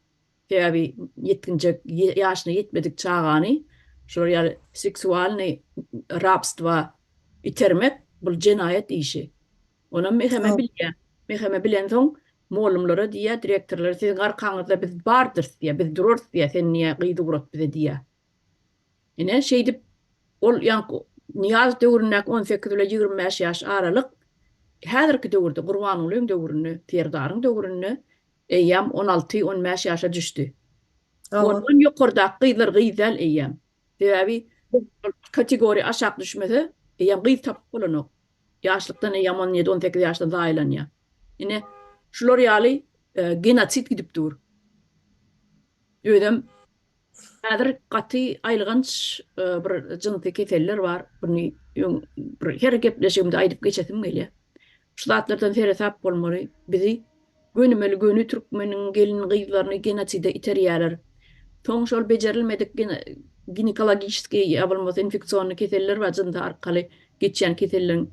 Sebäbi ýetginjek, ýaşyna ýetmedik çagany şular ýaly seksualnyý rabstwa itermek bul jenaýat işi. Onam MHM bilýär. MHM bilensoň mugallymlara diýýär, direktorlara siziň arkaňyzda biz bardyrys diýýär, biz durarys diýýär, sen diýýär gyz ugrat bize diýýär. Ine şeýdip ol ýaňky Nyýazow döwründäki 18 bilen 25 ýaş aralyk häzirki döwürde Gurbangulyň döwründe, Serdaryň döwründe eýýäm 16-15 ýaşa düşdi. Ondan ýokardaky gyzlar gyz däl eýýäm. Sebäbi ol kategoriýa aşak düşmese eýýäm gyz tapyp bolanok. Ýaşlykdan eýýäm 17, 18 ýaşdan zaýalanýar. Ine, şular ýaly genosid gidip dur. Özem häzir gaty aýylganç bir jynsy keseller bar. Buny öň bir her gepleşigimde aýdyp geçesim gelýär. Şu zatlardan seresap bolmaly. Bizi gönümeli göni türkmeniň gelin gyzlaryny genoside iterýärler. Soň şol bejerilmedik ginekologiçeskiý ýa bolmasa infeksionnyý keseller bar jynsy arkaly geçýän keselleriň.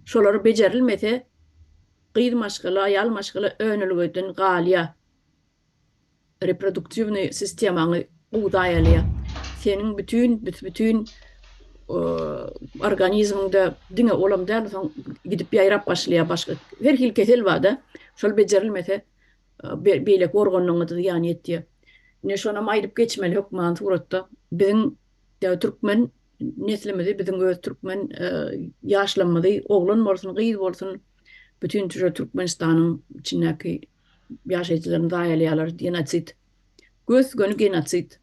Şolar bejerilmese gyz maşgala, aýal maşgala önelgeden galýar. Reproduktiwnyý sistemaňy gowy zaýalaýar. Seniň bütin, büs-bütin organizmiňde diňe olam däl, soň gidip ýaýrap başlaýar başga her hili kesel bar-da. Şol bejerilmese beýleki organlaryňa-da zyýan ýetýär. Ine şonam aýdyp geçmeli hökman suratda. Biziň türkmen neslimizi, biziň öz türkmen ýaşlarymyzy oglan bolsun, gyz bolsun, bütin Türkmenistanyň içindäki ýaşaýjylaryny zaýalaýarlar genosid. Gös göni genosid.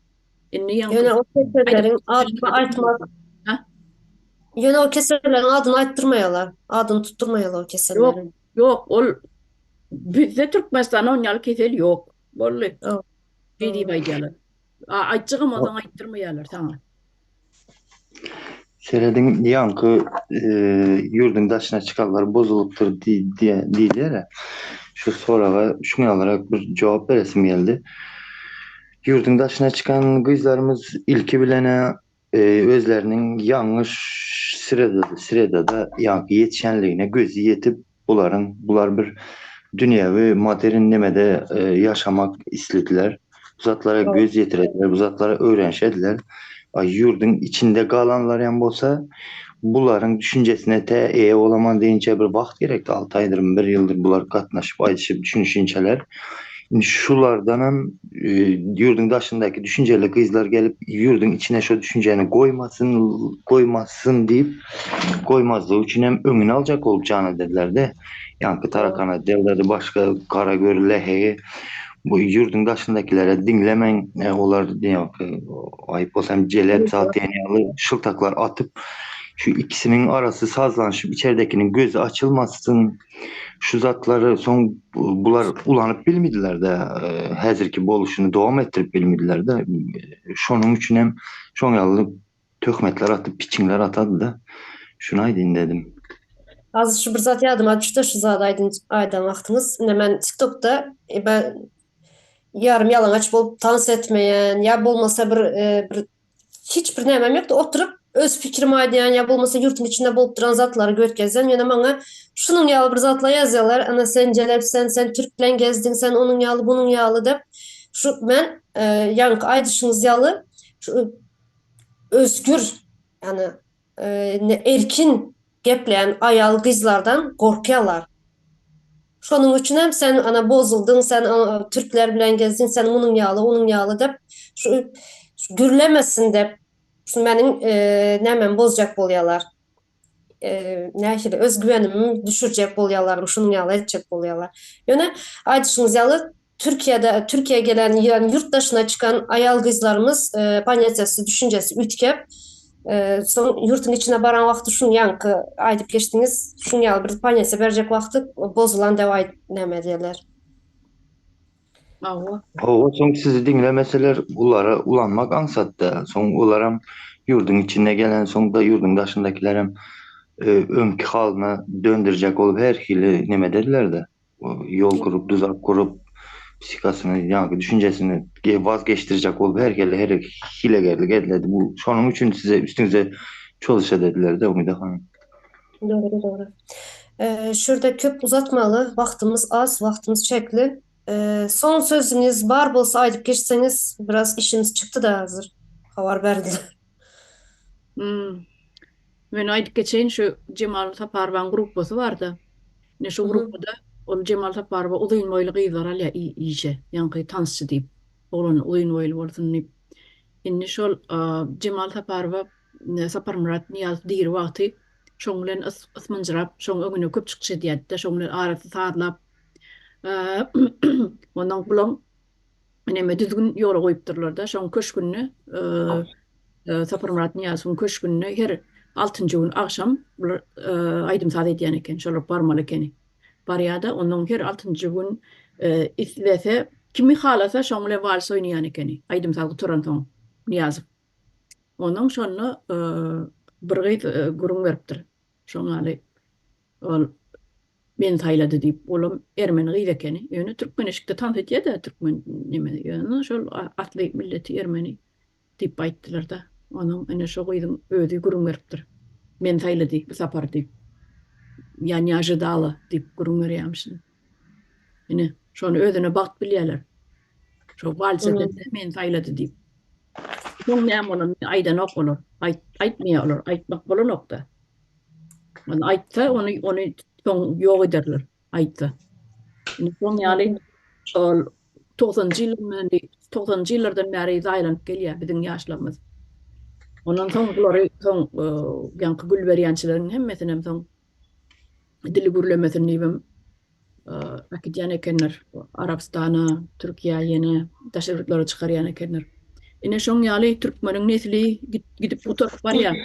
Indi ýaňky Ýöne o keselleriň adyny aýtmak. Ha? Ýöne o keselleriň adyny aýtdyrmaýarlar. Adyny tutdurmaýarlar o keselleriň. Ýok, ýok, ol bizde Türkmenistanda on ýaly kesel ýok. Boldy. Şeý diýip aýdýarlar. Aýtjagam bolsaň aýtdyrmaýarlar saňa. Serediň ýaňky ýurduň daşyna çykanlar bozulypdyr diýdiler. Şu soraga şuň ýalyrak bir jogap beresim geldi. Ýurduň daşyna çykan gyzlarymyz ilki bilen-ä özleriniň ýalňyş sredada ýaňky ýetişenligine gözi ýetip Bularyň, bular bir dünýewi modern nemede ýaşamak islediler. Bu zatlara göz ýetirediler, bu zatlara öwrenişediler. A ýurduň içinde galanlar hem bolsa, bularyň düşünjesine tä eýe bolaman diýinçä bir wagt gerekdi, alty aýdyrmy, bir ýyldyr bular gatnaşyp, aýdyşyp, düşünişinçeler. Indi şulardanam ýurduň daşyndaky düşünjeli gyzlar gelip, ýurduň içine şo düşünjäni goýmasyn, goýmasyn diýip, goýmazlygy üçin hem öňüni aljak bolup jan ederler-de. Ýaňky tarakana dellady, başga gara gör lähegi bu ýurduň daşyndakilere diňlemäň, olar ýaňky aýyp bolsa hem jelep zat diýen ýaly şyltaklar atyp, şu ikisiniň arasy sazlanyşyp içerdekiniň gözi açylmasyn, şu zatlary soň bular ulanyp bilmediler-de, häzirki boluşyny dowam etdirip bilmediler-de. Şonuň üçin hem şoň ýaly töhmetler atyp, piçiňler atady-da. Şuny aýdyn dedim. Aziz şu bir zat ýadyma düşdi şu zady aýdyn aýdan wagtyňyz. Ine men TikTokda e, ben ýarym ýalaňaç bolup tans etmeýän ýa bolmasa bir e, bir hiç bir nämem ýokdy. Oturyp öz fikrimi aýdýan ýa bolmasa ýurtuň içinde bolup duran zatlary görkezýän. Ýöne maňa şunuň ýaly bir zatlar ýazýarlar. Ana sen jelep sen, sen türk bilen gezdiň, sen onuň ýaly, bunuň ýaly diýip. Şu men ýaňky aýdyşyňyz ýaly şu özgür, ýagny erkin gepleýän aýal gyzlardan gorkýarlar. Şonuň üçin hem sen ana bozuldyň, sen türkler bilen gezdiň, sen munuň ýaly, onuň ýaly diýip, şu gürlemesin diýip, şu meniň nämemi bozjak bolýarlar. Nähili özgüwenimi düşürjek bolýarlarmy, şunuň ýaly etjek bolýarlar. Ýöne aýdyşyňyz ýaly Türkiýede, Türkiýä gelen, ýagny ýurt daşyna çykan aýal-gyzlarymyz ponýatiýasy, düşünjesi üýtgäp, soň ýurtuň içine baran wagty şuny ýaňky aýdyp geçdiňiz, şuň ýaly bir ponýatiýa berjek wagty bozulan dep aýdyp näme edýärler. Hawa. Hawa, soň sizi diňlemeseler, olara ulanmak aňsat-da. Soň olaram ýurduň içine gelensoň-da, ýurduň daşyndakylerem öňki halyna dönderjek bolup her hili neme ederler-de. Ýol gurup, duzak gurup, psihikasyny, ýaňky düşünjesini wazgeçdirjek bolup her hili her hilegerlik ediledi. Bu şonuň üçin size üstüňize çozuş edediler-de, Umyda hanym. Dogry, dogry. Şurada köp uzatmaly, wagtymyz az, wagtymyz çäkli. Soň sözüňiz bar bolsa aýdyp geçseňiz, biraz işimiz çykdy-da hazir, habar berdiler. Hmm. Men aýdyp geçeýin şu Jemal Saparowaň gruppasy barda. Ine şu gruppada ol Jemal Saparowa uzyn boýly gyzlar alýar işe. Ýaňky tansçy diýip. Oglan uzyn boýly bolsun diýip. Indi şol Jemal Saparowa Saparmyrat Nyýazow diri wagty şoň bilen ysmynjyrap, şoň öňünde köp çykyş edýärdi-de, şoň bilen arasy sazlap. Ondan bulaň neme düzgün ýola goýupdyrlar-da, şoň köşgünde Saparmyrat Nyýazowyň köşgünde her altynjy gün agşam bular aýdym-saz edýän eken, şolar barmaly ekeni. Barýar-da, ondan her altynjy gün islese, kimi halasa şoň bilen wals oýnaýan ekeni, aýdym-saz gutaransoň Nyýazow. Ondan şonda bir gyz gürrüň beripdir. Şoň ýaly ol meni saýlady diýip, olam ermeni gyz ekeni. Ýöne türkmen eşikde tans edýär-de, türkmen neme, ýöne şol asly milleti ermeni diýip aýtdylar-da. Onuň ine şo gyzyň özi gürrüň beripdir. Meni saýlady bu sapar diýip. Ýa ne ojidala diýip gürrüň berýärmişin. Ine, şony özüne bagt bilýärler. Şo wals edende meni saýlady diýip. Soň näme bolanyny aýdanok olar. Aýt, aýtmaýar olar. Aýtmak bolanok-da. Ony aýtsa, ony ony soň ýok ederler, aýtsa. Indi şoň ýaly şol 90-njy ýyldan 90-njy ýyllardan bäri zaýalanyp gelýär biziň ýaşlarymyz. Ondan soň bulary soň ýaňky gül berýänçileriň hemmesinem soň dili gürlemesin diýibem äkidýän ekenler. Arabystana, Türkiýä ýene daşary ýurtlara çykarýan ekenler. Ine şoň ýaly türkmeniň nesli gidip gutaryp barýar.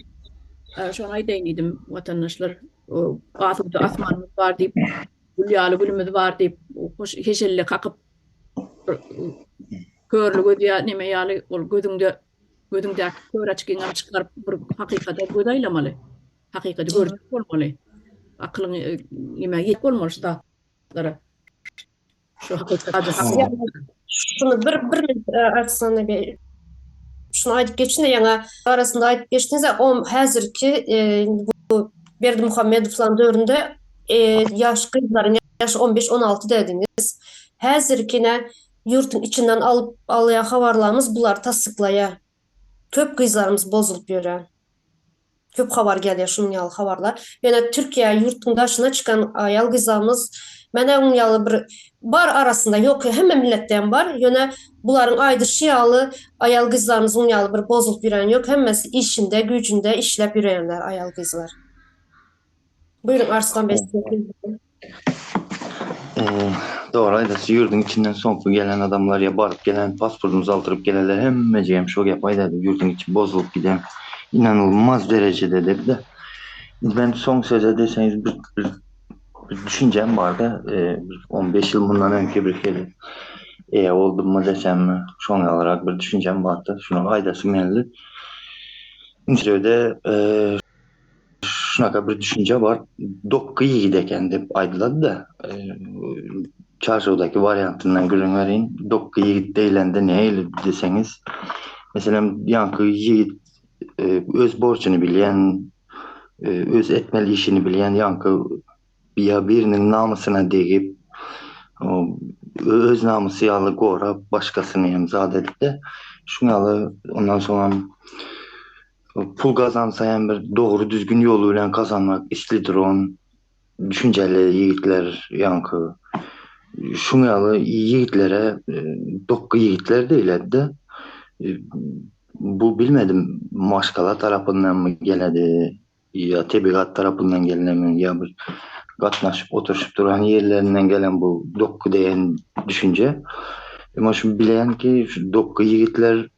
Şony aýdaýyn diýdim, watandaşlar, asuda asmanymyz bar diýip, gül ýaly günümiz bar diýip, hoş heşelle kakyp körli göz ýa neme ýaly ol gözüňde gözüňdäki kör açkyňam çykaryp bir hakykata göz aýlamaly. Hakykaty görjek bolmaly. Akylyň neme ýetip bolmaly şu zatlara. Şu hakykat Şunu bir bir minut Arslan bey. Şunu aýdyp geçin ýaňa arasynda aýdyp geçdiniz o häzirki bu Berdimuhamedowlaryň döwründe ýaş gyzlaryň ýaşy 15-16 dediňiz. Häzirkine ýurtuň içinden alyp alýan habarlarymyz bulary tassyklaýar. Köp gyzlarymyz bozulyp ýörýär. Köp habar gelýär şunuň ýaly habarlar. Ýöne Türkiýä ýurtduň daşyna çykan aýal gyzlarymyz menä oň ýaly bir bar arasynda ýok hemme milletde hem bar ýöne bularyň aýdyşy ýaly aýal gyzlarymyz oň ýaly bir bozulyp ýören ýok hemmesi işinde güýjünde işläp ýörenler aýal gyzlar. Buýruň Arslan Bey size. Dogry aýdasy ýurduň içinden soňky gelen adamlar ýa baryp gelen pasportymyzy aldyryp gelenler hemmejigem şo gep aýdady ýurduň içi bozulyp giden inanylmaz derejede debde. Indi men soň söze deseňiz bir bir bir düşünjem barda bir 15 ýyl mundan öňki bir hili eýe boldummy desemmi şoň ýalyrak bir düşünjem bardy şuny aýdasym geldi. Indi Şunaka bir düşünje bar. Dokgy ýigit eken diýip aýdylady-da. Çarşawdaky wariantyndan gürrüň bereýin. Dokgy ýigit diýlende nähili diýseňiz, meselem, ýaňky ýigit öz borjuny bilýän, öz etmeli işini bilýän, ýaňky ýa biriniň namysyna degip. öz namysy ýaly gorap başgasyny hem zat edip-de şuň ýaly ondan soňam pul gazansa hem bir dogry düzgün ýoly bilen gazanmak islidir on düşünjeli ýigitler ýaňky şuň ýaly ýigitlere dokgy ýigitler diýiledi-de bu bilmedim maşgala tarapyndanmy geledi ýa tebigat tarapyndan gelenmi ýa bir gatnaşyp oturyşyp duran ýerlerinden gelen bu dokgy diýen düşünje. Emma şu bilen ki şu dokgy ýigitler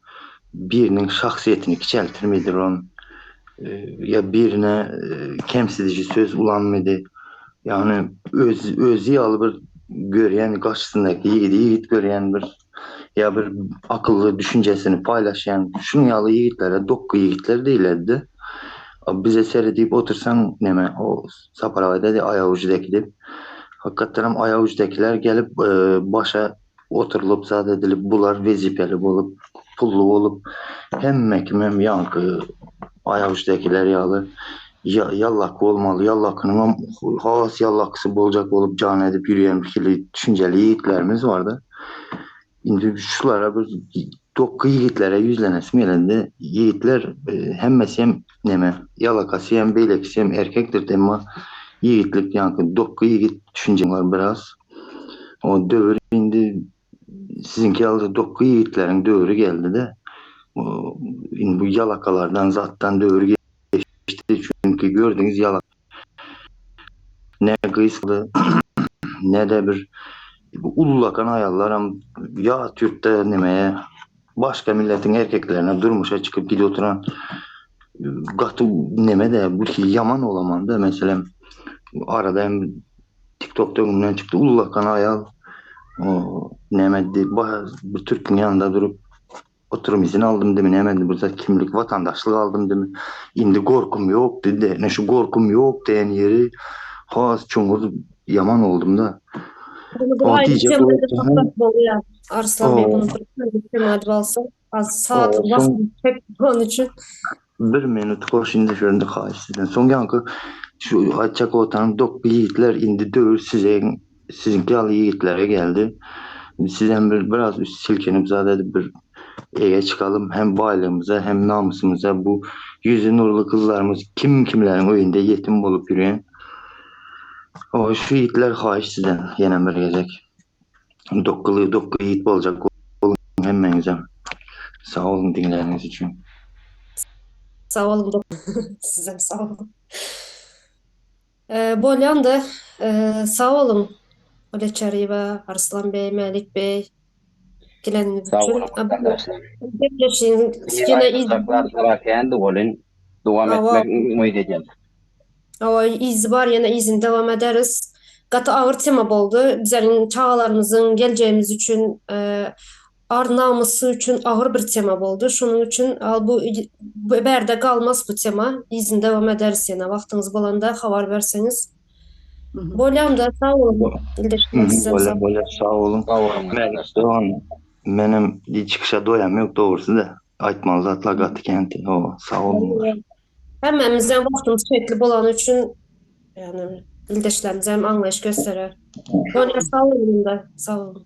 biriniň şahsyýetini kiçeltirmedir on ýa birine kemsidiji söz ulanmady. Ýagny öz özi ýaly bir görýän garşysyndaky ýigidi ýigit görýän bir ýa bir akylly düşünjesini paýlaşýan şunuň ýaly ýigitlere dokgy ýigitler diýilerdi. Bize seredip otursaň neme o Sapar aga dedi aýagujydaki diýip. Hakykatdan hem aýagujdakiler gelip başa oturylyp zat edilip bular wezipeli bolup pully bolup hemme kimem ýaňky aýagujdakiler ýaly ýallak bolmaly ýallakynyňam has ýallakysy boljak bolup jan edip ýürýän bir hili düşünjeli ýigitlerimiz barda. Indi şulara bir dokgy ýigitlere ýüzlenesim gelende ýigitler hemmesi hem neme ýalakasy hem beýlekisi hem erkekdir emma ýigitlik ýaňky dokgy ýigit düşünje bar biraz. O döwür indi siziňki ýaly dokgy ýigitleriň döwri geldi-de. Indi bu ýalakalardan zatdan döwür geçdi. Çünki gördüňiz ýalak ne gysly ne-de bir ullakan aýallaram ýat ýurtda nemeye başga milletiň erkeklerine durmuşa çykyp gidip oturan gaty neme-de bu ýaman olamanda meselem arada hem TikTokda öňümden çykdy ullakan aýal o näme diýip bir türküň ýanynda durup oturum izin aldym diýip näme diýip bir zat kimlik watandaşlyk aldym diýip indi gorkum ýok diýdi ne şu gorkum ýok diýen ýeri has çuňňur ýaman oldum da. Bunu bir aýry tema bolýar. Arslan Bey bunu bir tema edip alsak az saat wagt çek onun üçin. Bir minut hoş indi şönde haýyş sizden. Soň ýaňky şu aýtjak otanym dokby ýigitler indi döwür size siziňki ýaly ýigitlere geldi. Siz hem bir biraz üst silkinip zat edip bir eýe çykalym hem baýlygymyza hem namysymyza bu ýüzi nurly gyzlarymyz kim kimleriň öýünde ýetim bolup ýürýän. O şu ýigitler haýyş sizden ýene bir gezek. Dokgyly dokgy ýigit boljak boluň hemmeňizem. Sag boluň diňläniňiz üçin. Sag boluň sizem sag boluň. Bolýanda sag boluň Olya Çaryýewa, Arslan beý, Mälik beý geleniňiz Sag üçin. boluň gardaşlar. Gepleşigiň ýene Aýtjaklar kändi welin dowam etmek umyt edýän. Hawa, yzy bar, ýene yzyny dowam ederis. Gaty agyr tema boldy. Bizleriň çagalarymyzyň geljegimiz üçin, ar-namysy üçin agyr bir tema boldy. Şonuň üçin al bu bärde galmaz bu tema. Yzyny dowam ederis ýene wagtyňyz bolanda habar berseňiz. Bolýanda sag boluň. Ildeşler sizem sag. Bolýa, sag boluň. Sag boluň. Dogan, menem çykyşa doýam ýok dogrusy-da. Aýtmaly zatlar gaty känti. Hawa, sag boluň. Hemmämizden wagtymyz çäkli bolany üçin ýagny ildeşlerimiz hem anlaýyş gösterer. Bolýar sag boluň unda. Sag boluň.